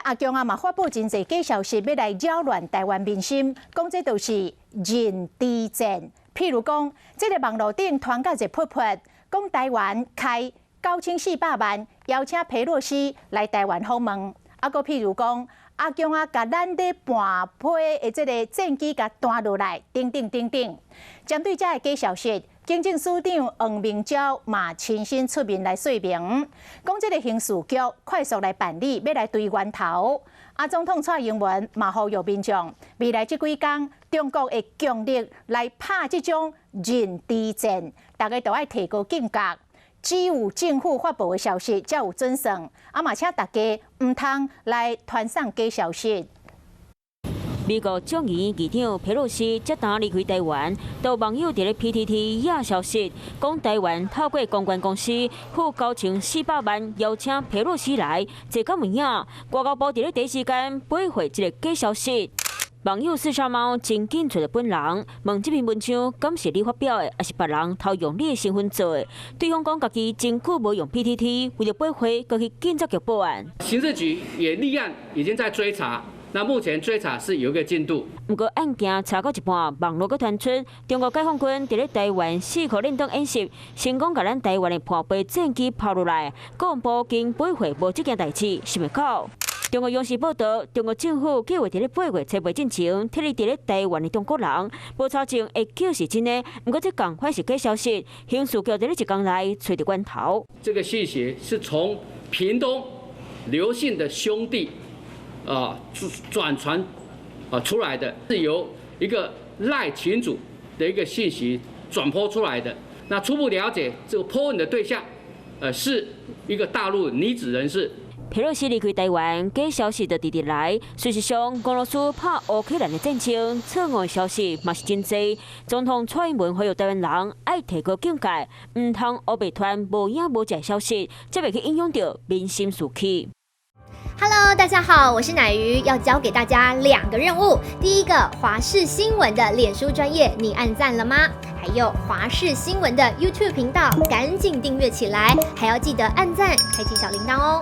阿共啊嘛發布真濟假消息，欲來擾亂台灣民心，講這都是認知戰。譬如講，這个網路頂傳甲熱噗噗，講台灣開9400萬邀請裴洛西來台灣訪問。啊，閣譬如講，阿共啊，共咱咧盤飛的這个戰機共彈落來，等等等等。針對這个假消息，警政署長黃明昭嘛親身出面來說明，講這个刑事局快速來辦理，欲來追源頭。啊，總統蔡英文嘛呼籲民眾，未來這幾工，中國會強力來拍這種認知戰，大家都愛提高警覺。只有政府發布的消息才有準算，啊嘛請大家毋通來傳送假消息。美國眾議院議長佩洛西這冬離開台灣，都網友佇咧 PTT 惹消息，講台灣透過公關公司付9400萬邀請佩洛西來，這敢有影？外交部佇咧第一時間駁回這个假消息。網友四叉貓真緊揣著本人，問這篇文章敢是你發表的，抑是別人偷用你的身份做的？對方講家己真久無用 PTT，為著駁回，閣去警察局報案。刑事局也立案，已經在追查。那目前追查是有一個進度。毋過案件查到一半，網路閣傳出中國解放軍佇咧台灣四顆練當演習，成功共咱台灣的盤飛戰機拋落來，國防部經駁回無這件代誌，想袂到。中國央視報道，中國政府計劃佇咧8月初八進前，撤離佇咧台灣的中國人，無查證會叫是真的，毋過這仝款是假消息。刑事局佇咧一工內揣著源頭。這個信息是從屏東劉姓的兄弟啊轉傳啊出來的，是由一個賴群組的一個信息轉播出來的。那初步了解，這個 po 文的對象，是一個大陸女子人士。佩洛西離開台灣，假消息就直直來。事實上，俄羅斯拍烏克蘭的戰爭，錯誤的消息嘛是真濟。總統蔡英文呼籲台灣人愛提高警覺，毋通烏白傳無影無跡的消息，才袂去影響著民心士氣。 Hello，大家好，我是乃瑜，要交給大家兩個任務。第一個，華視新聞的臉書專頁，你按讚了嗎？還有華視新聞的 YouTube 頻道，趕緊訂閱起來，還要記得按讚，開啟小鈴鐺哦。